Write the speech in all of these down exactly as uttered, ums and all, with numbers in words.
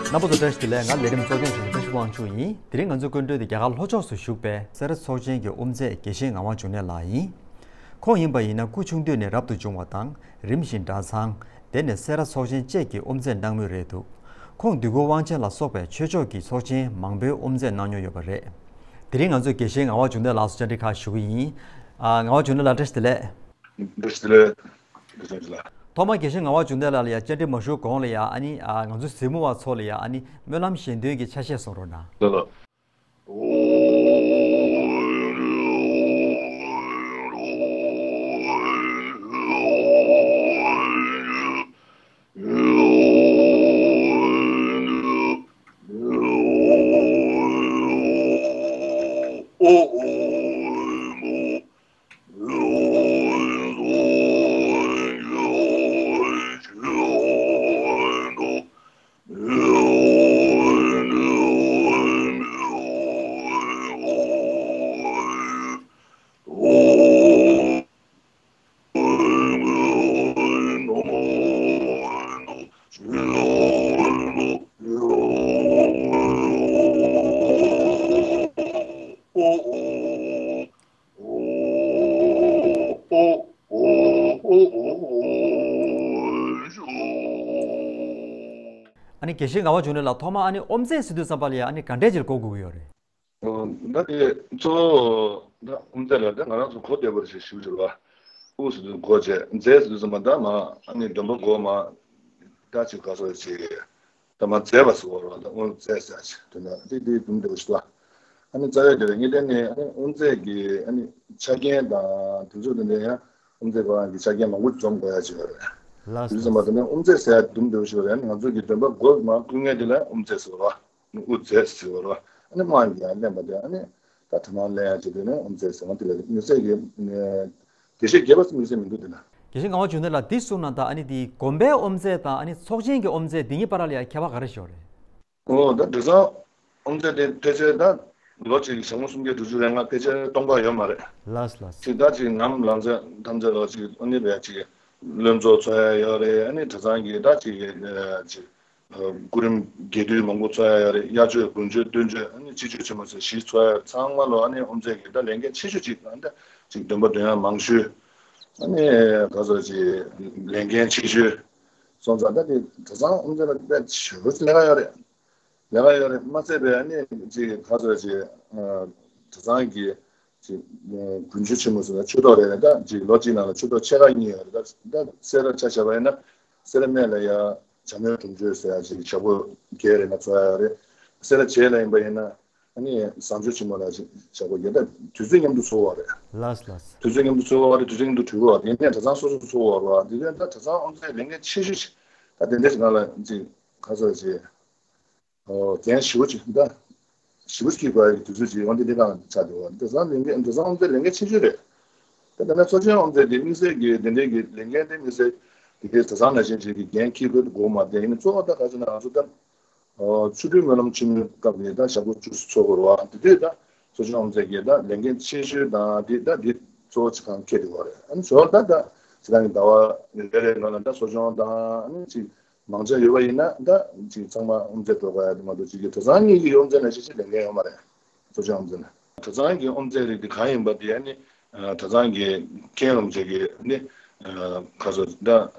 རྣམ་པ་ཚོ་བཀྲ་ཤིས་བདེ་ལེགས། ང་ལས་རིམ་གཙོ་སྐྱོང་བྱེད་མཁན་བཀྲ་ཤིས་དབང་ཕྱུག་ཡིན། དེ་རིང་ང་ཚོའི་སྐུ་མགྲོན་དེ་རྒྱ་གར་ལྷོ་ཕྱོགས་སུ་བཞུགས་པའི་སེ་ར་ཚོགས་ཆེན་གྱི་དབུ་མཛད་དགེ་བཤེས་ངག་དབང་འབྱུང་གནས་ལགས་ཡིན། ཁོང་ཡིན་པ་ཡིན་ན་སྐུ་ཆུང་དུས་ནས་རབ་ཏུ་བྱུང་བ་དང་རིམ་བཞིན་གྲྭ་ཚང་། དེ་ནས་སེ་ར་ཚོགས་ཆེན་བཅས་ཀྱི་དབུ་མཛད་གནང་མུས་རེད་འདུག་ཁོང་འདུས་སྐོར་དབང་ཆེན་ལ་སོགས་པའི་ཆོས་ཕྱོགས་ཀྱི་ཚོགས་ཆེན་མང་པོའི་དབུ་མཛད་གནང་མྱོང་ཡོད་པ་རེད། དེ་རིང་ང་ཚོས་དགེ་བཤེས་ངག་དབང་འབྱུང་གནས་ལགས་སུ་བཅར་འདྲི་ཁག་ཞུ་གི་ཡིན། ཨ། ངག་དབང་འབྱུང་གནས་ལགས་བཀྲ་ཤིས་བདེ་ལེགས། བཀྲ་ཤིས་བདེ་ལེགས། བཀྲ་ཤིས་བདེ་ལེགས། ཐོག་མར་དགེ་བཤེས་ངག་དབང་འབྱུང་གནས་ལགས་ལ་ཡ་བཅར་འདྲི་མ་ཞུ་གོང་ལ་ཡ། ཨ་ནི་ཨ་ང་ཚོའི་གཟིགས་མོ་བ་ཚོ་ལ་ཡ་ཨ་ནི་སྨོན་ལམ་གཞན་དོན་གྱི་ཆ་ཤས་གསུང་རོགས་གནང་། ལགས་ལགས། ཨ་ནི་དགེ་བཤེས་ངག་དབང་འབྱུང་གནས་ལགས་ཐོག་མར་ཨ་ནི་དབུ་མཛད་ཟེར་དུས་ཙམ་པ་ལ་ཡ་ཨ་ནི་ག་འདྲས་ཅིག་གོ་དགོས་ཀྱི་ཡོད་རེད། ཨོ། ད་དེ་གཙོ་བོ་ད་དབུ་མཛད་ལ་ད་ང་རང་ཚོ་གོ་བདེ་པོ་ཞིག་ཞུ་རྒྱུ་རེད་བ། དབུ་ཟེར་དུས་གོ་བྱས། མཛད་ཟེར་དུས་ཙམ་པ་ད་མ་ཨ་ནི་སྡོམ་པ་གོ་མ་ད་ཅིག་ག་ཚོད་ཅིག་ད་མ་མཛད་པ་ཟེར་བ་རེད་བ། ད་དབུ་མཛད་ཟེར་ཅིག་དེ་འདྲ་དེ་དེ་སྡོམ་བདེ་པོ་ཞིག་འདུག་ཨ་ནི་རྩ་བའི་དེ་རེད། ངས་བལྟས་ནས་ཨ་ནི་དབུ་མཛད་ཀྱི་ཨ་ནི་ཆ་རྐྱེན་དང་དེ་ཚོ་དེ་འདྲ་ཡང་དབུ་མཛད་ཁོ་རང་གི་ཆ་རྐྱེན་མང་པོ་འཛོམས་དགོས་ཡ་ཅིག་ཡོད་རེད། ལགས་དེ་ཙམ་པ་དེ་ནས་དབུ་མཛད་ཟེར་ཡ་སྡོམ་བདེ་པོ་ཞིག་རེད། ང་ཚོ་གི་སྡོམ་པ་གོ་མ་བསྐུལ་མཁན་དེ་ལ་དབུ་མཛད་ཟེར་བ་རེད་བ། དབུ་མཛད་ཟེར་བ་རེད་བ། ཨ་ནི་དམངས་ཀྱིས་ཡང་གླེང་བ་དེ་ཨ་ནི་ད་དེ་མ་གླེང་ཡ་ཅིག་དེ་ནས་དབུ་མཛད་ཟེར་བ་དེ་ལ་དམིགས་བསལ་གྱི་དགེ་བཤེས་རྒྱས་པ་ཟེར་དམིགས་བསལ་མི་འདུག་དེ་ན། དགེ་བཤེས་ངག་དབང་འབྱུང་གནས་ལགས་འདི་གསུངས་ན་ད་ཨ་ནི་དེ་དགོན་པའི་དབུ་མཛད་དང་ཨ་ནི་ཚོགས་ཆེན་གྱི་དབུ་མཛད་འདི་གཉིས་བར་ལ་ཡང་ཁྱད་པར་ག་རེ་ཞིག་ཡོད་རེད། ཨོ་ད་གྲྭ་ཚང་དབུ་མཛད་དེ་ཕལ་ཆེར་ད་ལོ་གཅིག་གི་ཞག་མོ་སུམ་བརྒྱ་དྲུག་ཅུ་རེ་ལྔ་ཕལ་ཆེར་སྟོང་པ་ཡོད་མ་རེད། ལགས་ལགས། ཅིག་ད་ཅིག་ནམ་ལངས་ཚེ་ཐམས་ཅད་ལོ་གཅིག་ཨ་ནི་རེད་ཅིག་བློན་ཚོགས་ཚོགས་ཡ་ཡོད་རེད། ཨ་ནི་གྲྭ་ཚང་གི་ད་ཅིག་ཅིག་སྐུ་རིམ་རྒྱས་བསྡུས་མང་པོ་ཚོགས་ཡ་ཡོད་རེད། དབྱར་ཆོས་དགུན་ཆོས་སྟོན་ཆོས་ཨ་ནི་སྤྱི་ཆོས་ཆེན་མོ་ཚོ་བཞི་ཚོགས་ཡ། ཚང་མ་ལོ་ཨ་ནི་དབུ་མཛད་ཀྱི་ད་ལས་འགན་ཆེ་ཤོས་ཅིག་ཨ་ནི་ད་ཅིག་འདོན་པ་འདོན་ཡ་མང་ཤོས། ཨ་ནི་ག་ཚོད་ཅིག་ལས་འགན་ཆེ་ཤོས་སོང་ཙང་ད་དེ་གྲྭ་ཚང་དབུ་མཛད་ལ་དཔེ་ཞེ་པོ་ལས་ཀ་ཡོད་རེད། ལས་ཀ་ཡོད་རེད་མ་ཚད་པའི་ཨ་ནི་ཅིག་ག་ཚོད་ཅིག་གྲྭ་ཚང་གི་ཅིག་དགུན་ཆོས་ཆེན་མོ་ཟེར་ན་ཆོས་ཐོག་རེད། ད་ཅིག་ལོ་གཅིག་ནང་ལ་ཆོས་ཐོག་ཕྱེད་ཀ་གཉིས་ཡོད་རེད། ད་ད་སེ་ར་ཆ་བཞག་པ་ཡིན་ན་སེ་ར་སྨད་ལ་ཡ་བྱམས་སྨོན་སྒྲུབ་མཆོད་ཟེར་ཡ་ཅིག་ཞག་པོ་བརྒྱད་རེ་ལྔ་ཚོགས་ཡ་ཡོད་རེད། སེ་ར་བྱེས་ལ་ཡིན་པ་ཡིན་ན་ཨ་ནི་བཟང་སྤྱོད་ཆེན་མོ་ལ་ཅིག་ཞག་པོ་བརྒྱད། ད་དུས་ཚོད་མཉམ་དུ་ཚོགས་པ་རེད། ལགས་ལགས། དུས་ཚོད་མཉམ་དུ་ཚོགས་པ་རེད། དུས་ཚོད་མཉམ་དུ་གྲོལ་བ་རེད། ཡིན་ནའི་གྲྭ་ཚང་སོ་སོ་ཚོགས་པ་རེད་བ། དེ་དུས་ད་གྲྭ་ཚང་དབུ་མཛད་ལས་འགན་ཆེ་ཤོས་ཅིག་ད་དེ་འདྲ་ཞིག་ནང་ལ་ཅིག་ག་ཚོད་ཅིག་འགན་ཞེ་པོ་ཅིག་ད་ཞེ་པོ་ཅིག་འཁྱེར་དགོས་ཡ་གི་དུས་ཚོད་ཅིག་འོན་ཏེ་འདི་གང་ཆགས་འདུག་བ། འདི་ཚང་ལས་འགན་འདི་ཚང་དབུ་མཛད་ལས་འགན་ཆེ་ཤོས་རེད། ད་ད་ནི་ཚོགས་ཆེན་དབུ་མཛད་དེ་དམིགས་བསལ་གྱི་དེ་འདྲའི་གི་ལས་འགན་དེ་དམིགས་བསལ་དེ་གའི་གྲྭ་ཚང་ནང་བཞིན་ཅིག་གི་འགན་འཁྱེར་དགོས་དགོས་མ་རེད། ཡིན་ན་གཙོ་བོ་ད་ག་ཚོད་ན་ང་ཚོ་ད་ཆོ་འཕྲུལ་སྨོན་ལམ་ཆེན་མོའི་སྐབས་ནས་ད་ཞག་པོ་བཅུ་ཚོགས་དགོས་རེད་བ། དེ་དུས་ད་ཚོགས་ཆེན་དབུ་མཛད་ཀྱི་ད་ལས་འགན་ཆེ་ཤོས་དང་དེ་ད་དེ་གཙོ་བོ་ཅིག་གང་འཁྱེར་དགོས་རེད། ཨ་ནི་ཞོར་ད་ད་ཇི་ལྟར་གི་ཟླ་བ་རེ་རེ་ནང་ལ་ད་གསོ་སྦྱོང་དང་ཨ་ནི་ཅིག་མང་ཆེ་ཡོད་པ་ཡིན་ན་ད་ཅིག་ཚང་མ་དབུ་མཛད་འགྲོ་དགོས་ཡ་དེ་མ་གཏོགས་ཅིག་གི་གྲྭ་ཚང་གཉིས་ཀྱི་དབུ་མཛད་ལ་ཞིག་ཅིག་ལས་འགན་ཡོད་མ་རེད། གཙོ་ཆེན་དབུ་མཛད་ལ། གྲྭ་ཚང་གི་དབུ་མཛད་རིགས་དེ་གང་ཡིན་པ་དེ་ནི་གྲྭ་ཚང་གི་མཁན་སློབ་ཆེན་གྱི་ནི་ཁ་སོ་ད་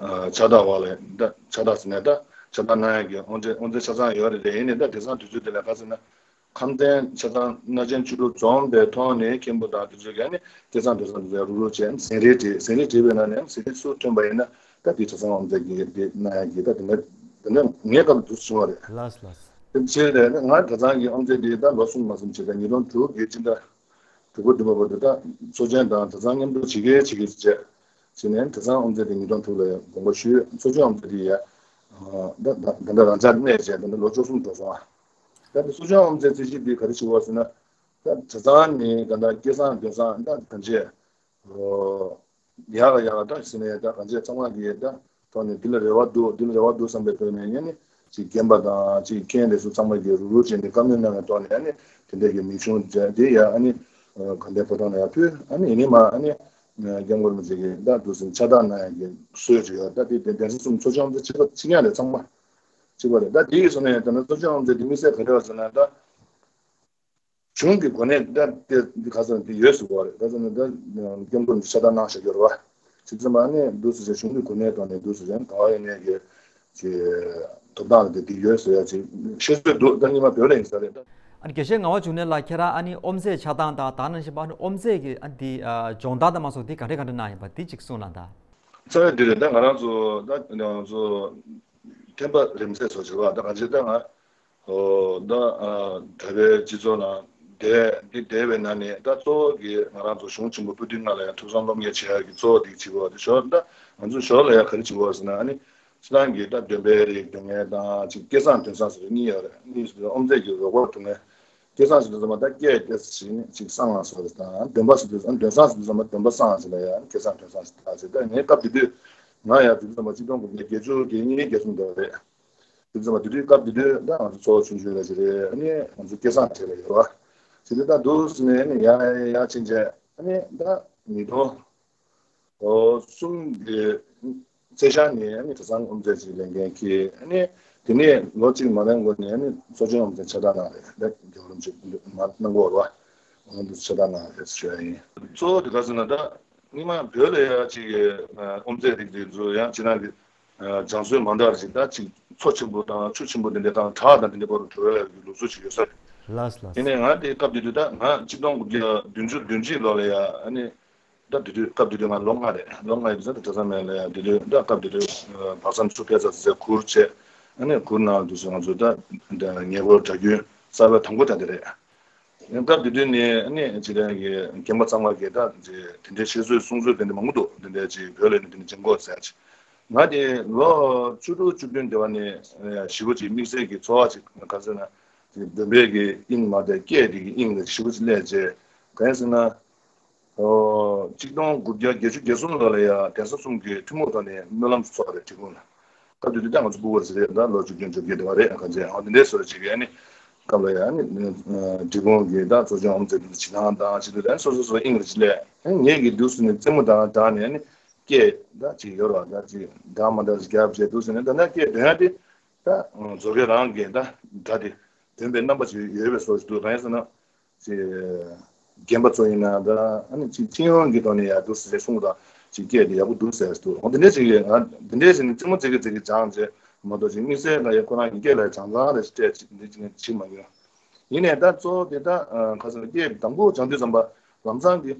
ཕྱག་རྟགས་འོག་ལ་ད་ཕྱག་རྟགས་ཟེར་ནས་ད་ཕྱག་རྟགས་གནང་ཡ་གི་དབུ་མཛད་དབུ་མཛད་ཆ་ཚང་ཡོད་རེད་དེ། ཡིན་ནའི་ད་དེང་སང་དུས་ཚོད་དེ་ལ་ག་ཟེར་ན། ཁམས་བསྟན་ཆ་ཚང་སྣ་ཆེན་བཅུ་དྲུག་འཛོམས་པའི་ཐོག་ནས་མཁན་པོ་དང་དེ་ཚོས་ཀྱང་ནི་སྐལ་བཟང་སྡེ་ཚང་དེ་ཚོས་རུག་རུག་བྱས་ཟིན་བྲིས་བྲིས། ཟིན་བྲིས་བྲིས་པའི་ནང་ནས་ཟིན་བྲིས་སུ་ཐོན་པ་ཡིན་ན་ད་དེ་གྲྭ་ཚང་དབུ་མཛད་ཀྱི་དེ་གནང་ཡ་གི་ད་དེ་འདྲ་དེ་འདྲ་ངའི་སྐབས་དུ་བྱུང་བ་རེད། ལགས་ལགས། དེ་བྱས་ནས་ང་གྲྭ་ཚང་གི་དབུ་མཛད་དེ་ད་ལོ་གསུམ་མ་གསུམ་བྱས་ད་ཉིས་སྟོང་དྲུག་གི་སྤྱི་ཟླ་དྲུག་པ་བདུན་པ་བར་དུ་ད་ཚོགས་ཆེན་དང་གྲྭ་ཚང་མཉམ་དུ་བྱེད་ཀྱི་བྱེད་ཀྱི་བྱས་བྱས་ནས་གྲྭ་ཚང་དབུ་མཛད་དེ་ཉིས་སྟོང་དྲུག་ལ་དགོངས་པ་ཞུས། ཚོགས་ཆེན་དབུ་མཛད་དེ་ཡ་ད་ད་ད་ལྟ་རང་འཇགས་གནས་བྱས་ད་ལྟ་ལོ་བཅུ་གསུམ་འགྲོ་སོང་ཨ། ད་ལྟ་གསོ་སྦྱོང་དབུ་མཛད་རྩིས་གཞི་འདི་ག་རེ་བྱེད་དགོས་ཟེར་ན། ད་གྲྭ་ཚང་ནི་ད་ལྟ་སྐལ་བཟང་འདོན་བཟང་ད་གང་བྱས། ཡག་ལ་ཡག་ལ་ད་ཟེར་ནས་ད་གང་བྱས་ཚང་མ་གིས་ད་ཐོག་ནས་འདི་ལ་རེ་བ་འདུག་འདི་ལ་རེ་བ་འདུག་བསམ་པའི་ཐོག་ནས་ཡང་ནི་ཅིག་རྒན་པ་དང་ཅིག་མཁན་དེ་ཚོ་ཚང་མ་གིས་རུག་རུག་བྱས་ནས་བཀའ་མོལ་གནང་བའི་ཐོག་ནས་ཡང་ནི་དེ་འདྲ་གི་མིང་གཞུང་མཛད་དེ་ཡ་ཨ་ནི་དགའ་ལྡན་ཕོ་བྲང་ལ་ཡང་ཕུལ། ཨ་ནི་ཡིན་ནི་མ་ཨ་ནི་སྐྱབས་མགོན་རིན་པོ་ཆེ་གིས་ད་འདུག་ཟིན་ཕྱག་རྟགས་གནང་ཡ་གི་སྲོལ་ཅིག་ཡོད། ད་དེ་དེ་གདན་ས་གསུམ་ཚོགས་ཆེན་དབུ་མཛད་གཅིག་པ་གཅིག་རྐྱང་རེད་ཚང་མ། གཅིག་པ་རེད། ད་དེ་ཡིན་སོང་ནས་ད་ནི་གཙོ་ཆེ་ཨོམ་རྩེ་དེ་དམིགས་བསལ་ག་རེ་བ་ཟེར་ན། ད་གཞུང་གི་གོ་གནས་ད་དེ་འདི་ག་ཟེར་ན་དེ་ཡོད་ཟེར་བ་རེད། ག་ཟེར་ན་ད་སྐྱབས་མགོན་ཕྱག་བཏང་གནང་བཞག་ཡོད་རེད་བ། ཅིག་ཙམ་པ་ནི་འདུག་ཟེར་བྱས། གཞུང་གི་གོ་གནས་ཐོག་ནས་འདུག་ཟེར་བྱས། ག་བ་ཡིན་ནས་ཀྱི་ཅིག་ཐོབ་ཐང་དེ་དེ་ཡོད་ཟེར་ཡ་ཅིག་བཤད་སྲོལ་འདུག་ད་སྔོན་མ་བོད་ལ་ཡིན་ས་རེད་ད། ཨ་ནི་དགེ་བཤེས་ངག་དབང་འབྱུང་གནས་ལགས། ཁྱེད་རང་ཨ་ནི་ཨོམ་རྩེ་ཆགས་སྟངས་དང་། ད་ནང་བཞིན་པ་ཨ་ནི་ཨོམ་རྩེ་གི་ཨ་འདི་ཨ་སྦྱོང་བརྡར་དང་མ་སོགས་འདི་ག་འདྲ་ག་འདྲ་གནང་ཡིན་པ་འདི་ཅིག་གསུངས་གནང་དང་། རྩ་བའི་འདི་རེད། ད་ང་རང་ཚོ་ད་ང་ཚོ་ཐེམ་པ་རིམ་བརྩེགས་སོགས་བྱེད་པ། ད་གང་ཅི་ད་ང་ཨོ་ད་ཨ་གྲྭ་པའི་སྤྱི་ཚོགས་ནང་བསྡད་འདི་བསྡད་པའི་ནང་ནས། ད་གཙོ་བོ་གི་ང་རང་ཚོ་གཞུང་ཆེན་པོ་པོ་ཏི་ལྔ་ལ་ཡང་ཐོས་བསམ་སློབ་གཉེར་བྱེད་ཡག་གི་གཙོ་བོ་དེ་བྱེད་དགོས་པ་དེ། ཞོར་ད་ང་ཚོ་ཞོར་ལ་ཡང་ག་རེ་བྱེད་དགོས་ཟེར་ན། ཨ་ནི་སྤྱིར་བཏང་གི་ད་འདོན་པའི་རིགས་འདོན་མཁན་དང་། ཅིག་སྐལ་བཟང་འདོན་བཟང་ཟེར་གཉིས་ཡོད་རེད། གཉིས་ཟེར་ཨོམ་རྩེ་གི་རོགས་པ་འདོན་མཁན། སྐལ་བཟང་ཟེར་དུས་ཙམ་པ་ད་སྐལ་དེ་ཟེར་ནས་ཅིག་བཟང་བ་ཟེར་དང་། འདོན་པ་ཟེར་དུས་ཙམ། འདོན་བཟང་ཟེར་དུས་ཙམ་པ་འདོན་པ་བཟང་ཟེར་ལ་ཡང་སྐལ་བཟང་འདོན་བཟང་ཟེར་ད་ཟེར། ད་ངའི་སྐབས་དེ་དུས་ང་ཡང་དུས་ཙམ་པ་གཅིག་སྟོང་དགུ་བརྒྱ་བརྒྱད་ཅུ་གི་གཉིས་གྱ་གསུམ་འདྲ་བ་རེད། དུས་ཙམ་པ་དེ་དུས་སྐབས་དེ་དུས་ད་ང་ཚོ་ཚོ་ཆུང་ཆུང་རེ་ཞིག་རེད། ཨ་ནི་ང་ཚོ་སྐལ་བཟང་གྲས་ལ་ཡོད་རེད་བ། ཟེར་དུས་ད་འདུག་ཟེར་ནས་ཨ་ནི་ཡར་ཡར་ཕྱིན་བྱས། ཨ་ནི་ད་ཉིས་སྟོང་ཨོ་གསུམ་གྱི་ཚེས་ཤར་ནས་ཨ་ནི་གྲྭ་ཚང་ཨོམ་རྩེ་ཅིག་ལས་འགན་འཁྱེར། ཨ་ནི་དེ་ནས་ལོ་གཅིག་མ་ལོན་གོང་ནས་ཨ་ནི་གཙོ་ཆེན་ཨོམ་རྩེ་ཕྱག་བཏང་གནང་རེད། ད་རྒྱལ་བ་རིན་པོ་ཆེ་མ་གནང་གོང་རེད་བ། ཨོམ་རྩེ་ཕྱག་བཏང་གནང་རེད་ཞུ་ཡ་ཡིན། གཙོ་བོ་དེ་ག་ཟེར་ན། ད་སྔོན་མ་བོད་ལ་ཡ་ཅིག་ཨོམ་རྩེ་རིགས་དེ་ཚོ་ཡང་ཅིག་རང་གི་སྦྱང་སྲོལ་མ་འདྲ་བ་ཅིག་ད་ཅིག་མཚོ་ཆེན་པོ་དང་ཆུ་ཆེན་པོ་དེ་འདྲ་དང་བྲག་དང་དེ་འདྲ་བར་དུ་འགྲོ་ཡ་གི་ལུགས་སྲོལ་ཅིག་ཡོད་ས་རེད། ལགས་ལགས། དེ་ནས་ང་དེ་སྐབས་དེ་དུས་ད་ང་གཅིག་སྟོང་དགུ་བརྒྱ་བདུན་ཅུ་དོན་གཅིག་ལོ་ལ་ཡ། ཨ་ནི་ད་དེ་དུས་སྐབས་དེ་དུས་ང་ལོ་ལྔ་རེད། ལོ་ལྔ་ཡིན་ཙང་ད་གྲྭ་ཚང་མེད་ལ་ཡ། དེ་དུས་ད་སྐབས་དེ་དུས་བག་ཚ་མཚོ་དཔེ་ཚ་ཟེར་གུར་བྱས། ཨ་ནི་གུར་ནང་དུ་སོང་། ང་ཚོ་ད་ཉེ་འཁོར་གྲྭ་རྒྱུན་གསར་པའི་དང་པོ་ད་དེ་རེད། སྐབས་དེ་དུས་ནས་ཨ་ནི་ཅི་རེད་ཀྱི་རྒན་པ་ཚང་མ་གིས་ད་དེ་འདྲའི་བཤད་སྲོལ་གསུང་སྲོལ་དེ་འདྲ་མང་པོ་འདུག་དེ་འདྲའི་ཅིག་བོད་ལ་ནི་དེ་འདྲ་སྦྱང་དགོས་ཟེར་ཅིག་ང་དེ་ལོ་བཅུ་དྲུག་བཅུ་བདུན་དེ་བ་ནས་ཞེ་པོ་ཅིག་དམིགས་བསལ་གྱི་ཚོར་བ་ཅིག་ག་ཟེར་ན། འདོན་པའི་གི་དབྱིངས་མ་དེ་སྐད་དེ་གི་དབྱིངས་ལ་ཞེ་པོ་ཅིག་སླེབས་བྱས། གང་ཡིན་ཟེར་ན། ཨོ་གཅིག་སྟོང་དགུ་བརྒྱ་བརྒྱད་ཅུ་གྱ་གསུམ་ལོ་ལ་ཡ་གདན་ས་གསུམ་གྱི་ཐུན་མོང་ཐོག་ནས་སྨོན་ལམ་ཚོགས་རེད། འབྲི་གུང་ལ། སྐབས་དེ་དུས་ད་ང་ཚོ་སྤུ་གུ་རེ་རེད། ད་ལོ་བཅུ་བདུན་བཅོ་བརྒྱད་དེ་བ་རེད། གང་བྱས་ཨ་དེ་འདྲའི་བཟོ་འདྲ་ཅིག་གི་ཨ་ནི་སྐབས་ལ་ཡ་ཨ་ནི་འབྲི་གུང་གི་ད་གཙོ་ཆེན་ཨོམ་རྩེ་དེ་ཚོ་བྱེད་སྟངས་དང་ཆེད་དུ་ད་སོ་སོ་སོ་དབྱིངས་རེ་ཅིག་སླེབས། ཨ་ངེད་ཀྱི་དུས་སུ་ནས་རྩེད་མོ་དང་སྦྲགས་ནས་ཨ་ནི་སྐད་ད་ཅིག་ཡོད་ར། ད་ཅིག་འདྲ་མ་འདྲ་ཅིག་རྒྱབ་བྱས། དུས་སུ་ནས་ད་ནི་སྐད་འདོན་ཡ་དེ་ད་མཛོ་སྐད་རང་གི་ད་སྒྲ་དེ་འདོན་པའི་རྣམ་པ་ཅིག་ཡོད་པའི་བཟོ་ཞིག་འདུག་གང་ཡིན་ཟེར་ན། ཅིག་རྒན་པ་ཚོ་ཡིན་ན་འདྲ། ཨ་ནི་ཅིག་སྤྱི་ཡོངས་ཀྱི་ཐོག་ནས་ཡ་འདུག་ཟེར་གསུང་དང་། ཅིག་སྐད་དེ་ཡག་པོ་འདུག་ཟེར་འདུག་འོ་དེ་འདྲས་ཅིག་ལས་ང་དེ་འདྲས་ཟེར་ནས་རྩེད་མོ་རྩེ་གི་རྩེ་གི་སྦྱངས་བྱས་མ་གཏོགས། ཅིག་དམིགས་བསལ་ལ་ཡ་ཁོ་རང་གི་སྐད་ལ་སྦྱང་ཚང་རེ་སྤྲད་ཅིག་འདི་ཅིག་ནས་བྱེད་མ་མྱོང་། ཡིན་ནའི་ད་གཙོ་བོ་དེ་ད་ག་ཟེར་ན། སྐད་དང་པོ་སྦྱང་དུས་ཙམ་པ་ལམ་སང་གི་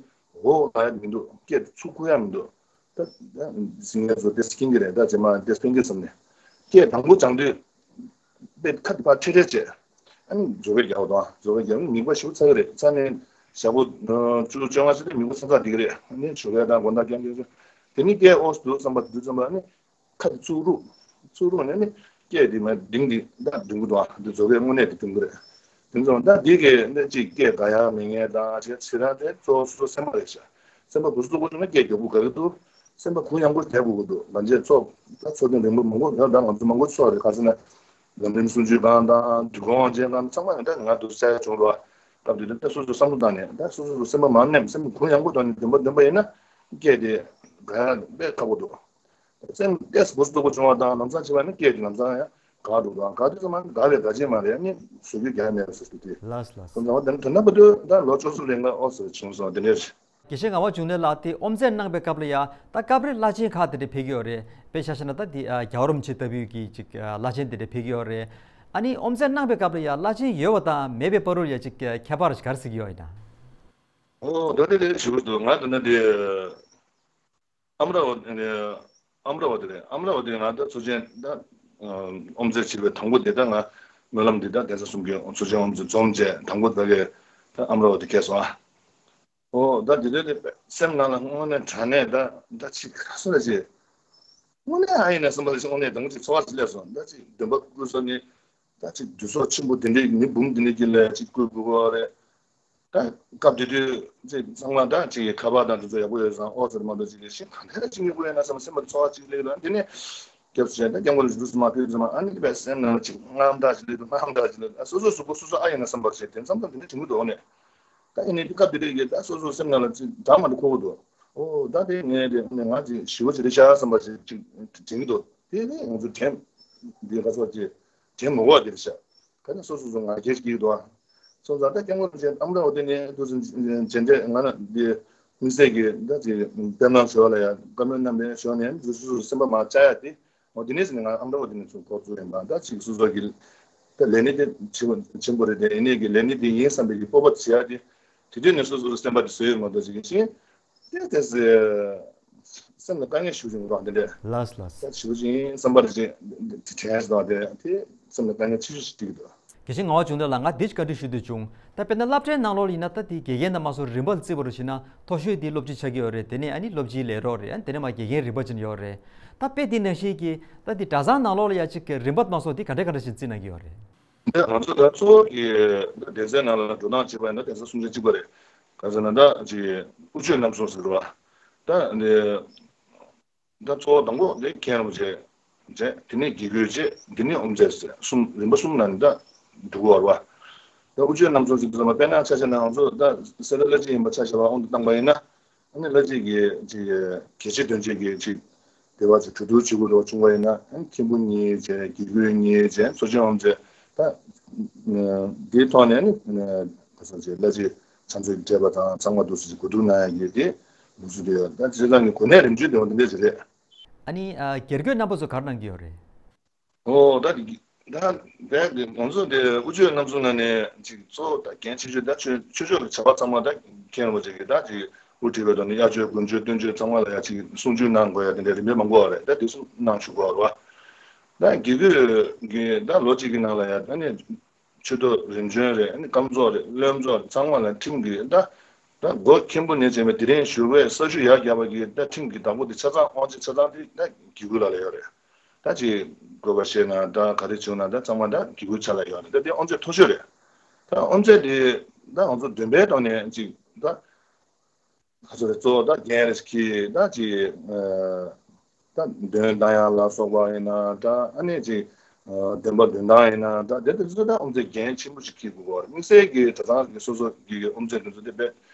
འོ་ད་ཡ་མི་འདུག་སྐད་ཚུགས་ཁུག་ཡ་མི་འདུག་ད་ད་ཟིང་ངེ་ཚོ་ཏེ་སྐྱིན་གྱི་རེད། ད་རྗེས་མ་ཏེ་སྐྱིན་གྱི་བསམ་ནས་སྐད་དང་པོ་སྦྱང་དུས་དཔེ་ཁ་དེ་ཕར་ཁྲེ་ཁྲེ་བྱས། ཨ་ནི་མཛོ་སྐད་རྒྱག་པ་དང་། མཛོ་སྐད་རྒྱག་ནི་མིད་པ་ཞེ་པོ་ཚ་གི་རེད། ཚ་ནས་ཞག་པོ་བཅུ་བཅོ་ལྔ་ཙམ་དེ་མིད་པ་ཚ་ཚ་བསྡད་ཀྱི་རེད། ཨ་ནི་ཞོགས་ཀས་དང་དགོང་དག་རྐྱང་རྐྱང་རྐྱང་། དེ་ནི་སྐད་ཨོ་སི་འདུག་བསམ་པ་དུས་ཙམ་པ་ནི། ཁ་དེ་ཚུགས་རུག་ཚུགས་རུག་ནས་ནི་སྐད་དེ་མར་ལྡིང་དེ་ད་ལྡིང་གི་འདུག་ཨ་འདི་མཛོ་སྐད་དངོས་གནས་དེ་ལྡིང་གི་རེད། དེ་ཚོ་ད་འདི་གས་འདི་ཅིག་སྐད་དགའ་ཡག་མེད་མཁན་དང་ཅིག་ཚེ་རང་དེ་གཙོ་བོ་སོ་སོ་སེམས་པ་རེད་ཤག་སེམས་པ་གུ་སུ་གཙོ་བོ་བྱུང་ན་སྐད་མགྱོགས་པོ་དགའ་གི་འདུག་སེམས་པ་གུ་ཡངས་པོ་བསྡད་དགོས་ཀྱི་འདུག་ང་ཚོས་ཚོགས་ད་ཚོགས་ཐེངས་རིང་པོ་མང་པོ་ཡང་ད་ང་ཚོ་མང་པོ་ཚོགས་རེད། ག་ཟེར་ན་ལམ་རིམ་གསུང་ཆོས་སྒང་དང་འདུས་ཁང་དབང་ཆེན་སྒང་ཚང་མ་ཡང་ད་ང་འདུག་ས་ཡ་བྱུང་རོགས། སྐབས་དེ་དུས་ད་སོ་སོ་བསམ་བློ་བཏང་ནས་ད་སོ་སོ་སོ་སེམས་པ་མ་ནེམ་སེམས་པ་གུ་ཡངས་པོ་བཏང་ནས་འདོན་པ་འདོན་པ་ཡིན་ན་སྐད་དེ་དགའ་ཡག་དཔེ་ཁག་པོ་འདུག་སེམས་ཏོག་ཙམ་གུ་སུ་སྡུག་པོ་བྱུང་བ་དང་ལམ་སང་བྱས་པ་ནི་སྐད་དེ་ལམ་སང་ཡང་དགའ་འགྲོ་དང་། དགའ་དུས་ཙམ་པ་དགའ་བའི་དགའ་ཆེན་མ་རེད། ཨ་ནི་བཟོ་རྒྱུ་རྒྱག་མེད་པ་ཟེར་དུས་དེ། ལགས་ལགས། སོང་ཙང་དེ་དོན་དམ་པ་དུ་ད་ལོ་བཅུ་གསུམ་རིང་ལ་ཨོ་ཟེར་བྱུང་སོང་། དེ་འདྲས། དགེ་བཤེས་ངག་དབང་འབྱུང་གནས་ལགས། དེ་ཨོམ་རྩེ་གནང་པའི་སྐབས་ལ་ཡ་ད་སྐབས་རེ་བླ་ཆེན་ཁག་དེ་འདྲ་ཕེབས་ཀྱི་ཡོད་རེད། དཔེ་ཆ་བཞག་ན་ད་དེ་རྒྱལ་བ་རིན་པོ་ཆེ་ལྟ་བུའི་གི་ཅིག་བླ་ཆེན་དེ་འདྲ་ཕེབས་ཀྱི་ཡོད་རེད། ཨ་ནི་ཨོམ་རྩེ་གནང་པའི་སྐབས་ལ་ཡ་བླ་ཆེན་ཡོད་པ་དང་མེད་པའི་བར་དུ་ཡ་ཅིག་ཁྱད་པར་ག་རེ་ཟེར་གྱི་ཡོད་ཡིན་ན། ཨོ་ད་དེ་ལས་ཞུ་གི་འདུག་ང་ད་ནི་དེ། ཨམ་ར་བ་ཨམ་ར་བ་ཏི་རེད། ཨམ་ར་བ་ཏི་ང་ད་ཚོ་ཆེན་ད་ཨོམ་རྩེ་བྱེད་པའི་དང་པོ་དེ་ད་ང་སྨོན་ལམ་འདི་ད་གདན་ས་གསུམ་གྱི་ཚོ་ཆེན་ཨོམ་རྩེ་འཛོམས་བྱས་དང་པོ་ད་གའི་ད་ཨམ་ར་བ་ཏི་ཁེལ་སོང་ཨ། ཨོ་ད་དེ་དུས་དེ་སེམས་ནང་ལ་དངོས་གནས་དྲང་གནས་ད་ད་ཅིག་ག་སོ་ལ་ཅིག་དངོས་གནས་ཨ་ཡིན་ན་བསམ་པ་ལ་ཅིག་དངོས་གནས་དང་པོ་ཅིག་ཚོར་བ་ཅིག་སླེབས་སོང་། ད་ཅིག་འདོན་པ་བསྐུལ་སོང་ནི། ད་ཅིག་འདུས་ཚོགས་ཆེན་པོ་འདི་འདྲའི་མི་འབུམ་འདི་འདྲའི་དཀྱིལ་ལ་ཅིག་བསྐུལ་དགོས་པ་རེད། ད་སྐབས་དེ་དུས་ཅིག་ཚང་མ་ད་ཅིག་ཁ་པར་དང་དེ་ཚོ་ཡག་པོ་ཡོད་ཙང་ཨོ་ཟེར་མ་གཏོགས་ཅིག་ལས་གཞན་གང་ལྟར་ཅིག་དངོས་པོ་ཡོད་ན་བསམ་སེམས་པ་ཚོར་བ་ཅིག་སླེབས་ལ། འདི་ནས་སྐྱབས་སུ་མཆི། ད་སྐྱབས་མགོན་རིན་པོ་ཆེ་མ་ཕེབས་ཙམ་ཨ་ནི་དཔེ་སེམས་ནང་ཅིག་དངངས་སྐྲག་ཅིག་སླེབས་འདུག་དངངས་སྐྲག་ཅིག་སླེབས་འདུག་ཨ་སོ་སོ་གཟུགས་པོ་སོ་སོ་ཨ་ཡིན་ན་བསམ་པ་ཞིག་དེང་སང་ད་འདི་འདྲ་བྱུང་གི་འདུག་ཨ་ནི། ད་ཨ་ནི་སྐབས་དེ་དུས་ཀྱི་ད་སོ་སོ་སེམས་ནང་ལ་ཅིག་འདྲ་མ་འདྲ་འཁོར་གི་འདུག་ཨོ་ད་དེ་ངས་དེ་ཨ་ནི་ང་ཅིག་ཞི་བ་ཅིག་རེད་ཤག་བསམ་པ་ཅིག་ཅིག་དྲན་གི་འདུག་དེ་ནས་ང་ཚོ་དྲན་འདི་ག་ཚོད་ཅིག་དྲན་མི་དགོས་པ་དེ་རེད་ཤག་ག་ནས་སོ་སོ་སོ་ང་རྒྱལ་གྱིས་འདུག་ཨ། སོང་ཙང་ད་སྐྱབས་མགོན་རིན་པོ་ཆེ་ཨ་མ་ལགས་འོ་དེ་ནས་དུས་སུ་མཇལ་འཕྲད་ང་ན་འདི་དམིགས་བསལ་གྱི་ད་ཅིག་དཔེ་གནང་ཟེར་བ་ལ་ཡ་བཀའ་མོལ་གནང་བའི་ཞོར་ནས་འདི་སོ་སོ་སེམས་པ་མ་བཅག་ཡ་དེ་འོ་དེ་ནས་ཟེར་ནས་ང་ཨ་མ་ལགས་འོ་དེ་ནས་ཚུར་འགོ་བཙུགས་ཡིན་པ་ད་ཅིག་སོ་སོ་གི་ད་ལས་ནི་དེ་ཆེན་པོ་ཆེན་པོ་རེད་དེ་ཡིན་ནའི་གི་ལས་ནི་དེ་ཡིན་བསམ་པའི་གི་སྤོབས་པ་བྱེད་ཡ་དེ་དེ་དུས་ནས་སོ་སོ་སེམས་པ་དེ་བཟོས་ཡོད་མ་གཏོགས་ཅིག་ཤིང་། དེ་དེ་སེ་སེམས་ལ་དཀའ་ངལ་ཞུ་བཞིན་རོགས་དེ་འདྲས། ལགས་ལགས། ད་ཞུ་བཞིན་བསམ་པར་བྱེད་དྲན་སོང་དེ་དེ་སེམས་ལ་དཀའ་ངལ་ཆེ་ཤོས་ཤིག་འགྲིག་འདུག་དགེ་བཤེས་ངག་དབང་འབྱུང་གནས་ལགས་ང་འདི་བཀའ་འདྲི་ཞུ་འདོད་བྱུང་། ད་དཔེར་ན་སློབ་གྲྭའི་ནང་ལོགས་ལ་ཡིན་ན་ད་དེ་དགེ་རྒན་དང་མ་སོགས་རིམ་པ་ལ་བརྩི་བ་རུ་བྱས་ན་མཐོ་ཤོས་དེ་སློབ་སྤྱི་ཆགས་ཀྱི་ཡོད་རེད། དེ་ནས་ཨ་ནི་སློབ་སྤྱིའི་ལས་རོགས་རེད། ཨ་ནི་དེ་ནས་མ་དགེ་རྒན་རིམ་པ་ཅན་ཡོད་རེད། ད་དཔེ་དེ་ནང་བཞིན་གྱི་ད་དེ་གྲྭ་ཚང་ནང་ལོགས་ལ་ཡ་གཅིག་གི་རིམ་པ་མ་སོགས་དེ་ག་འདྲ་ག་འདྲ་ཞིག་བརྩི་གནང་གི་ཡོད་རེད། འདི་ང་ཚོ་ད་གཙོ་བོ་གི་སྡེ་ཚན་ནང་ལ་འགྲོ་སྟངས་བྱེད་པ་ཡིན་ན་གདན་ས་གསུམ་ཆ་གཅིག་པ་རེད། ག་ཟེར་ན་ད་ཅིག་དབུ་ཆོས་རྣམ་གསུམ་ཟེར་བ། ད་འདི་ད་གཙོ་བོ་དང་པོ་འདི་མཁན་རིན་པོ་ཆེ་བྱས། དེ་ནས་དགེ་བསྐོས་བྱས། དེ་ནས་དབུ་མཛད་ཟེར་གསུམ་རིམ་པ་གསུམ་ནང་ནས་ད་འགྲོ་གི་ཡོད་རེད་བ། ད་དབུ་ཆོས་རྣམ་གསུམ་ཟེར་དུས་ཙམ་པ་དཔེར་ན་ཆ་བཞག་ན་ང་ཚོ་ད་སེ་ར་བླ་སྤྱི་ཡིན་པ་ཆ་བཞག་པ་དབང་དུ་བཏང་པ་ཡིན་ན། ཨ་ནི་བླ་སྤྱི་གི་ཅིག་གལ་ཆེ་དོན་ཆེ་གི་ཅིག་དེ་བ་ཅིག་གྲོས་བསྡུར་བྱེད་དགོས་འདྲ་བ་བྱུང་བ་ཡིན་ན་ཨ་ནི་མཁན་པོ་གཉིས་བྱས། དགེ་བསྐོས་གཉིས་བྱས། ཚོགས་ཆེན་དབུ་མཛད། ད་འདིའི་ཐོག་ནས་ཨ་ནི་ག་ས་ཅིག་བླ་སྤྱི་ཚང་ཚོ་གི་འཕྲད་པ་དང་ཚང་མ་འདུག་སེ་ཅིག་གོ་བསྡུར་གནང་ཡ་གི་དེ་ལུགས་སྲོལ་དེ་ཡོད། ད་བྱས་ཙང་གི་གོ་གནས་རིམ་བྱོན་དེ་བ་འདི་འདྲ་ཅིག་རེད། ཨ་ནི་ཨ་དགེ་བསྐོས་རྣམ་པ་ཚོ་ག་རེ་གནང་གི་ཡོད་རེད། ཨོ་ད་ད་ད་ང་ཚོ་དེ་དབུ་ཆོས་རྣམ་གསུམ་ནང་ནས་ཅིག་གཙོ་བོ་ད་འགན་ཆེ་ཤོས་ད་ཆོས་ཆོས་ཕྱོགས་ཀྱི་བྱ་བ་ཚང་མ་ད་མཁན་རིན་པོ་ཆེ་གིས་ད་ཅིག་དབུ་ཁྲིད་པའི་ཐོག་ནས་དབྱར་ཆོས་དགུན་ཆོས་སྟོན་ཆོས་ཚང་མ་ལ་ཡ་ཅིག་གསུང་ཆོས་གནང་དགོས་ཡ་དེ་འདྲ་རིམ་པས་མང་པོ་རེད། ད་དེ་གསུམ་གནང་བཞུགས་དགོས་རེད་བ། ད་དགེ་བསྐོས་ཀྱི་ད་ལོ་གཅིག་གི་ནང་ལ་ཡ་ད་ནི་ཆོས་ཐོག་རིམ་བྱོན་རེད། ཨ་ནི་སྐམ་ཚོགས་རེད། བློན་ཚོགས་རེད། ཚང་མ་ལ་ཁྲིམས་ཀྱི་ད་ད་སྒོ་མཁན་པོ་ནས་བྱས་པའི་དེ་རིང་ཞུ་བའི་ས་ཞུ་ཡར་བརྒྱབ་པ་གི་ད་ཁྲིམས་ཀྱི་བདག་པོ་དེ་ཆ་ཚང་དབང་ཆ་ཆ་ཚང་དེ་ད་དགེ་བསྐོས་ལགས་ལ་ཡོད་རེད། ད་ཅིག་དགོས་པ་བཤད་ན་ད་ག་རེ་བྱུང་ན་ད་ཚང་མ་ད་དགེ་བསྐོས་ཆ་ལ་ཡོད་རེད། ད་དེ་དབང་ཆ་མཐོ་ཤོས་རེད། ད་དབང་ཆ་དེ་ད་ང་ཚོ་འདོན་པའི་ཐོག་ནས་ཅིག་ད་ཁ་ཚོ་རེ་གཙོ་བོ་ད་རྒན་རེ་ཞིག་གིས་ད་ཅིག་ད་འདོན་བཏང་ཡ་ལ་སོགས་པ་ཡིན་ན་ད་ཨ་ནི་ཅིག་འདོན་པ་འདོན་སྟངས་ཡིན་ན་ད་དེ་དེ་ཚོ་ད་དབུ་མཛད་འགན་ཆེན་པོ་ཞིག་འཁྱེར་དགོས་པ་རེད། དམིགས་བསལ་གྱི་གྲྭ་ཚང་གི་སོ་སོ་གི་དབུ་མཛད་དེ་ཚོ་དེ་དཔེ་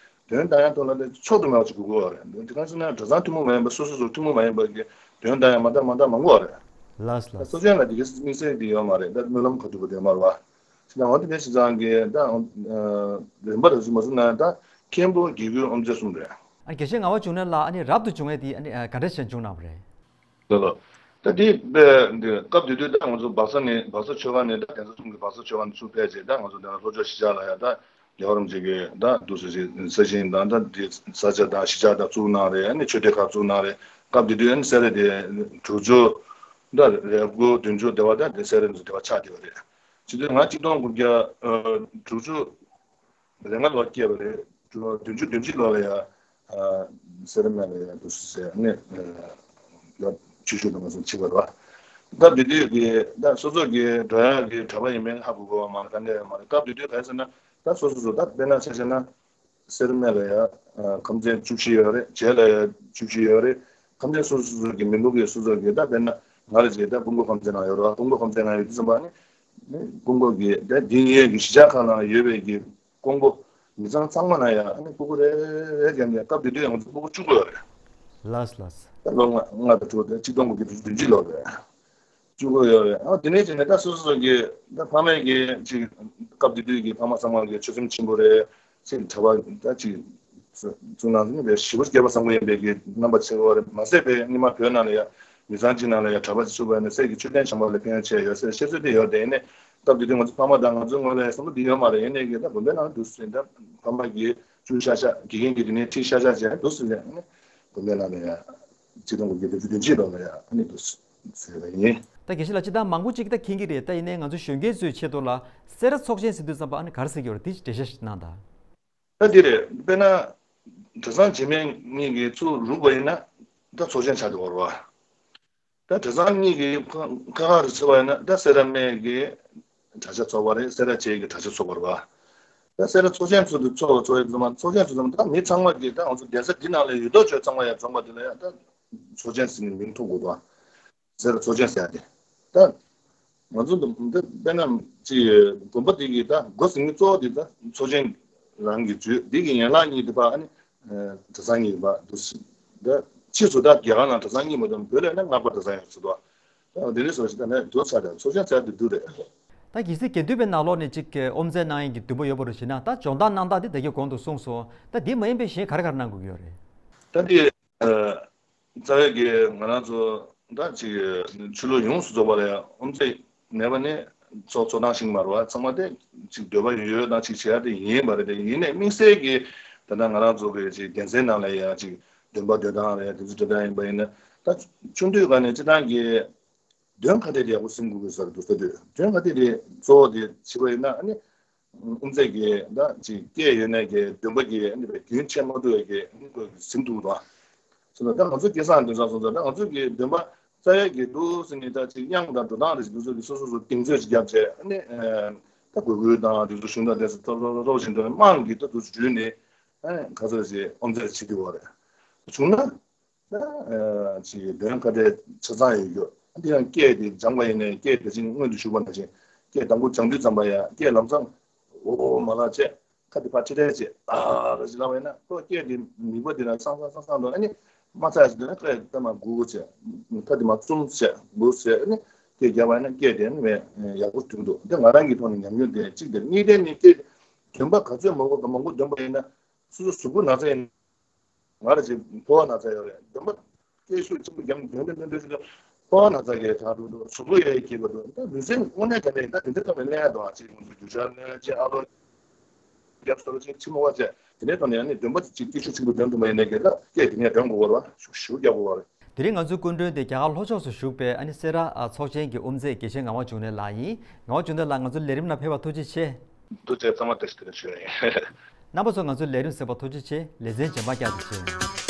འདོན་བཏང་ཡ་ཐོག་ལ་དེ་ཕྱོགས་དུ་མེད་པ་ཅིག་དགོས་ཀྱི་ཡོད་རེད། དེ་གང་ཟེར་ན་གྲྭ་ཚང་ཐུན་མོང་མ་ཡིན་པ་སོ་སོ་སོ་ཐུན་མོང་མ་ཡིན་པ་གི་འདོན་བཏང་ཡ་མ་འདྲ་མ་འདྲ་མང་པོ་ཡོད་རེད། ལགས་ལགས། གཙོ་ཆེན་ལ་དེ་གི་དམིགས་བསལ་དེ་ཡོད་མ་རེད། ད་སྨོན་ལམ་ག་དུས་པ་དེ་ཡོད་མ་རེད་བ། ད་འོ་དེ་འདྲ་ཞིག་ཙང་གི་ད་རིམ་པ་རེ་ཞིག་མ་བཟུང་ན་ད་མཁན་པོ་དགེ་བསྐོས་དབུ་མཛད་གསུམ་རེད། ཨ་དགེ་བཤེས་ངག་དབང་འབྱུང་གནས་ལགས། ཨ་ནི་རབ་ཏུ་བྱུང་བའི་དེ་ཨ་ནི་ཨ་ག་འདྲ་ཞིག་བྱུང་གནང་བ་རེད། ལགས་ལགས། ད་དེ་དཔེ་འདི་སྐབས་དེ་དུས་ད་ང་ཚོ་སྦག་ས་ནས་སྦག་ས་ཆོས་སྒར་ནས་ད་གདན་ས་གསུམ་གྱི་སྦག་ས་ཆོས་སྒར་ནས་ཚུར་ཕེབས་རྗེས་ད་ང་ཚོ་འདི་ན་ལྷོ་ཕྱོགས་གཞིས་ཆགས་ལ་ཡ་ད་རྒྱལ་བ་རིན་པོ་ཆེ་གིས་ད་འདུག་སེ་ཅིག་ས་ཞིང་དང་ད་འདི་ས་ཆ་དང་གཞིས་ཆགས་དང་བཙུགས་གནང་རེད། ཨ་ནི་ཆོས་སྡེ་ཁག་བཙུགས་གནང་རེད། སྐབས་དེ་དུས་ཨ་ནི་སེ་ར་དེ་དྲུག་ཅུ་ད་རེ་དགུ་བདུན་ཅུ་དེ་བ་ད་དེ་སེ་ར་ནས་དེ་བ་ཆགས་བསྡད་པ་རེད། བྱས་དུས་ང་གཅིག་སྟོང་དགུ་བརྒྱ་དྲུག་ཅུ་རེ་ལྔ་ལོར་སྐྱེས་པ་རེད། བདུན་ཅུ་བདུན་ཅུ་ལོ་ལ་ཡ་སེ་ར་སྨད་ལ་ཡ་འདུག་སེ་ནས་ཡ་ཆོས་ཞུགས་དང་ང་ཚོ་བྱེད་པ་རེད་བ། སྐབས་དེ་དུས་ཀྱི་ད་སོ་སོ་གི་འགྲོ་ཡག་གི་གྲྭ་པ་ཡིན་མིན་ཧ་གོ་གོ་བ་མ་རེད། ད་འདྲ་ཡོད་མ་རེད། སྐབས་དེ་དུས་ག་རེ་ཟེར་ན་ད་སོ་སོ་སོ་ད་དཔེར་ན་ཆ་བཞག་ན་སེ་ར་སྨད་ལ་ཡ་ཁམས་ཚན་བཅུ་བཞི་ཡོད་རེད། བྱེས་ལ་ཡ་བཅུ་བཞི་ཡོད་རེད། ཁམས་ཚན་སོ་སོ་སོ་གི་མི་འབོར་གྱི་སོ་སོ་གི་ད་དཔེར་ན་ང་ལ་བྱེད་ད་སྤུན་སྐོར་ཁམས་ཚན་ནང་ཡོད་རེད་བ། སྤུན་སྐོར་ཁམས་ཚན་ནང་ཡོད་དུས་ཙམ་པ་ནི་སྤུན་སྐོར་གི་ད་འདི་གཉིས་ཀྱི་གཞིས་ཆགས་ཁག་ནང་ཡོད་པའི་གི་སྤུན་སྐོར་མི་ཚང་ཚང་མ་ན་ཡང་ཨ་ནི་སྤུ་གུ་རེ་རེ་རེ་རྒྱབ་ནས་སྐབས་དེ་དུས་ང་ཚོ་སྤུ་གུ་བཅུ་དགུ་ཡོད་རེད། ལགས་ལགས། ད་ལོ་ལྔ་ལྔ་དང་དྲུག་དང་ཆིག་སྟོང་དགུ་བརྒྱ་བདུན་ཅུ་ལོ་རེད། བཅུ་དགུ་ཡོད་རེད། ཨ་དེ་ནས་བྱས་ནས་ད་སོ་སོ་སོ་གི་ད་ཕ་མས་གི་ཅིག་སྐབས་དེ་དུས་ཀྱི་ཕ་མ་ཚང་མ་གི་ཆོས་སེམས་ཆེན་པོ་རེད། ཅིག་གྲྭ་པ་ད་ཅིག་ཚུ་ཚུ་ནང་ནས་ཞེ་པོ་སྐལ་པ་བཟང་པོ་ཡིན་པའི་གི་རྣམ་པ་ཆེ་བ་རེད། མ་ཟད་པའི་སྔོན་མ་བོད་ནང་ལ་ཡ་མི་ཚང་གཅིག་ནང་ལ་ཡ་གྲྭ་པ་ཅིག་ཚུགས་པ་ཡིན་ན་སྲས་ཀྱི་མཆོད་རྟེན་བྱམས་པ་ལ་ཕན་ཡོན་ཆེ་ཡོད་ཟེར་བཤད་ཚུལ་དེ་ཡོད་དེ། ཡིན་ནའི་སྐབས་དེ་དུས་ང་ཚོ་ཕ་མ་དང་ང་ཚོའི་ངོས་ལ་བསམ་བློ་འདི་ཡོད་མ་རེད། ཡིན་ནའི་གི་ད་དགོན་པའི་ནང་འདུག་ཟེར་ད་ཕ་མ་གིས་བཅུག་ཤག་ཤག་དགེ་རྒན་གྱིས་དེ་ནས་ཁྲིད་ཤག་ཤག་བྱས་འདུག་ཟེར་ནས་དགོན་པའི་ནང་ལ་ཡ་ཆིག་སྟོང་དགུ་བརྒྱ་བདུན་ཅུ་དོན་ལ་ཡ་ཨ་ནི་འདུག་ཟེར་བ་ཡིན། ད་དགེ་བཤེས་ལགས་སྤྱིར་བཏང་མང་པོ་ཅིག་ད་མཁྱེན་གྱི་རེད། ད་ཡིན་ནའི་ང་ཚོ་གཞོན་སྐྱེས་ཚོའི་ཆེད་དུ་ལ་སེ་ར་ཚོགས་ཆེན་ཟེར་དུས་ཙམ་པ་ཨ་ནི་ག་རེ་ཟེར་གྱི་ཡོད་རེད། དེ་འགྲེལ་བཤད་ཞིག་གནང་དང་།། ད་འདི་རེད། དཔེར་ན་གྲྭ་ཚང་རྗེས་མའི་གཉིས་ཀྱི་ཚུར་རུག་པ་ཡིན་ན་ད་ཚོགས་ཆེན་ཆགས་འགྲོ་བ་རེད་བ། ད་གྲྭ་ཚང་གཉིས་ཀྱི་ཁ་ཁ་ཁ་རུ་ཚུད་པ་ཡིན་ན་ད་སེ་ར་སྨད་ཀྱི་གྲྭ་ཆ་ཚོགས་པ་རེད། སེ་ར་བྱེས་ཀྱི་གྲྭ་ཆ་ཚོགས་པ་རེད་བ། ད་སེ་ར་ཚོགས་ཆེན་ཚུད་དུས་ཚོགས་ཚོགས་ཡོད་ཚང་མ་ཚོགས་ཆེན་ཚུད་ཚང་མ་ད་མི་ཚང་མ་གིས་ད་ང་ཚོ་གདན་ས་འདི་ནང་ལ་ཡོད་མདོག་བྱོས་ཚང་མ་ཡ་འཛོམས་པ་འདི་ལ་ཡ་ད་ཚོགས་ཆེན་ཟེར་ནས་མིང་ཐོགས་དགོས་དོ། ཟེར་ཚོགས་ཆེན་ཟེར་ཡ་དེ། ད་ང་ཚོ་འདི་འདི་དཔེར་ན་ཅིག་དགོན་པ་འདི་གི་ད་འགོ་ཟིན་གི་གཙོ་བོ་འདི་ད་ཚོགས་ཆེན་རང་གི་བརྗོད་འདི་གི་ཡན་ལག་གཉིས་འདི་པ་ཨ་ནི་གྲྭ་ཚང་གཉིས་པ་འདུག་ཟེར། ད་ཕྱིས་སུ་ད་རྒྱ་གར་ནང་གྲྭ་ཚང་གཉིས་མ་གཏོགས་བོད་ལ་ཡིན་ན་སྔགས་པ་གྲྭ་ཚང་ཡོད་ཟེར་དོ། ཨ་དེ་རིང་སོ་ཞིག་ད་ནས་དུ་ཚ་དང་ཚོ་ཅན་ཚ་དུ་དུ་རེད། ད་གལ་སྲིད་དགེ་འདུན་པའི་ནང་ལོགས་ནས་ཅིག་ཨོམ་རྩེ་གནང་ཡས་ཀྱི་འདུན་པ་ཡོད་པ་རུ་བྱས་ན། ད་སྦྱོང་སྟངས་གནང་སྟངས་དེ་ད་གིན་གོང་དུ་གསུངས་སོང་། ད་དེ་མ་ཡིན་པའི་གཞན་ག་རེ་ག་རེ་གནང་དགོས་ཀྱི་ཡོད་རེད། ད་དེ་རྩ་བའི་གི་ང་རང་ཚོ་ད་ཅིག་ཆོས་ལུགས་ཡོངས་སུ་རྫོགས་པ་ལ་ཡང་ཨོམ་རྩེ་མེད་པ་ནི་ཚོགས་གཙོ་ནང་བཞིན་མ་རེད་བ། ཚང་མ་དེ་ཅིག་འདོད་པ་ཡོད་དང་ཅིག་བྱེད་ཡ་དེ་ཡིན་པ་རེད། དེ་ཡིན་ནའི་དམིགས་བསལ་གྱི་ད་ལྟ་ང་རང་ཚོ་གི་ཅིག་སྡེ་ཚན་ནང་ལ་ཡང་ཅིག་འདོན་པ་འདོན་སྟངས་རེད། དེ་ཚོ་འདོན་སྟངས་ཡིན་པ་ཡིན་ན། ད་ཆུང་དུས་སྒང་ནས་སྤྱིར་བཏང་གི་འདོན་ཁ་བརྡ་དེ་ཡག་པོ་ཟིན་དགོས་ཀྱི་ས་རེད་འདུག་ས། དུས་འདོན་ཁ་བརྡ་དེ་གཙོ་བོ་དེ་བྱས་པ་ཡིན་ན། ཨ་ནི་ཨོམ་རྩེ་གི་ད་ཅིག་སྐད་ཡོད་ནའི་གི་འདོན་པ་གི་ཨ་ནི་རྒྱུན་ཆད་མ་ཐུབ་པའི་གི་ཨ་ནི་ཁོ་གི་ཟིན་ཐུབ་དང་། སོང་ཙང་ད་ང་ཚོ་སྐལ་བཟང་འདོན་ས་སོང་ཙང་། ད་ང་ཚོ་གི་འདོན་པ་རྩ་ཡག་གི་འདུག་ཟེར་ནས་ད་ཅིག་དབྱངས་དང་འགྲོ་སྟངས་རེ་ཞིག་འདུག་ཚོད་ཀྱི་སོ་སོ་སོ་གདེང་ཚོད་ཅིག་བརྒྱབ་བྱས། ཨ་ནི་ད་གུས་གུས་དང་དེ་ཚོ་གཞུང་དང་དེ་ཚོ་ཐོབ་ཐོབ་ཐོབ་བཞིན་དུ་དམངས་ཀྱི་ད་དུ་བརྒྱུད་ནས། ཨ་ནི་ག་ཚོད་ཅིག་ཨོམ་རྩེ་བྱེད་དུས་བ་རེད་བྱུང་ན། ད་ཅིག་འདོན་ཁ་བརྡ་ཆ་ཚང་ཡོད་རྒྱུ། འདི་ཡང་སྐད་དེ་སྦྱངས་པ་ཡིན་ནའི་སྐད་དེ་བཞིན་སྔོན་དུ་ཞུགས་པ་ནང་བཞིན་སྐད་དང་པོ་སྦྱང་དུས་ཙམ་པ་ཡང་སྐད་ལམ་སང་འོ་མ་ལག་བྱས། ཁ་དེ་ཕར་ཁྲིད་ཁྲིད་བྱས། ཨ་ར་ཞིག་ལབ་པ་ཡིན་ན་ཁོ་སྐད་དེ་མིད་པ་དེ་ན་སང་སང་སང་སང་དུ། ཨ་ནི་མ་ཚར་ཞིག་དེ་ན་ཁ་ད་མ་སྒུག་བྱས། ཁ་དེ་མ་བཙུམ་བྱས་སྒུག་བྱས། ཨ་ནི་སྐད་རྒྱབ་པ་ཡིན་ན་སྐད་དེ་ནི་ཡག་པོ་ཐོན་འདུག་འདི་ང་རང་གི་ཐོག་ནས་ཉམས་མྱོང་དེ་གཅིག་དེ། གཉིས་དེ་ནི་སྐད་འདོན་པ་ག་ཚོད་མང་པོ་མང་པོ་འདོན་པ་ཡིན་ན། སོ་སོ་གཟུགས་པོ་ན་ཚ་ཡིན། ང་ར་ཅིག་ཕོ་བ་ན་ཚ་ཡོད་རེད། འདོན་པ་སྐད་ཤུགས་ཆེན་པོ་རྒྱབ་འདོན་འདོན་འདོན་འདོན་ཞིག་ཕོ་བ་ན་ཚ་གི་གྲགས་འདུག་འདུག་གཟུགས་པོ་ཡོད་ཡོད་སྐྱིད་པ་འདུག་ད་ལུས་རྩལ་དངོས་གནས་དེ་འདྲ་ཡིན་ན་དེ་འདྲ་ཐོག་ནས་གླེང་ཡ་འདུག་ཨ་ཅིག་ང་ཚོ་རྒྱུ་ཆ་ནས་ཅིག་ཨ་ལོ་རྒྱབ་སོ་ལོ་ཅིག་ཕྱི་མོ་བ་ཅིག་དེ་འདྲའི་ཐོག་ནས་ཡང་ནི་འདོན་པ་ཅིག་སྐད་ཤུགས་ཆེན་པོ་འདོན་ཐུབ་པ་ཡིན་ནའི་གི་ད་སྐད་དེ་ནས་འདོན་དགོས་པ་རེད་བ། ཤུགས་ཤུགས་རྒྱག་དགོས་པ་རེད། དེ་རིང་ང་ཚོའི་སྐུ་མགྲོན་དེ་རྒྱ་གར་ལྷོ་ཕྱོགས་སུ་བཞུགས་པའི་ཨ་ནི་སེ་ར་ཨ་ཚོགས་ཆེན་གྱི་དབུ་མཛད་དགེ་བཤེས་ངག་དབང་འབྱུང་གནས་ལགས་ཡིན། ངག་དབང་འབྱུང་གནས་ལགས། ང་ཚོའི་ལས་རིམ་ནང་ཕེབས་པར་ཐུགས་རྗེ་ཆེ། ཐུགས་རྗེ་ཆེ། ཚང་མ་བཀྲ་ཤིས་བདེ་ལེགས་ཞུ་ཡ་ཡིན། རྣམ་པ་ཚོ་ང་ཚོའི་ལས་རིམ་གསན་པར་ཐུགས་རྗེ་ཆེ། ལེ་ཚན་རྗེས་མ་བསྐྱར་དུ་མཇལ།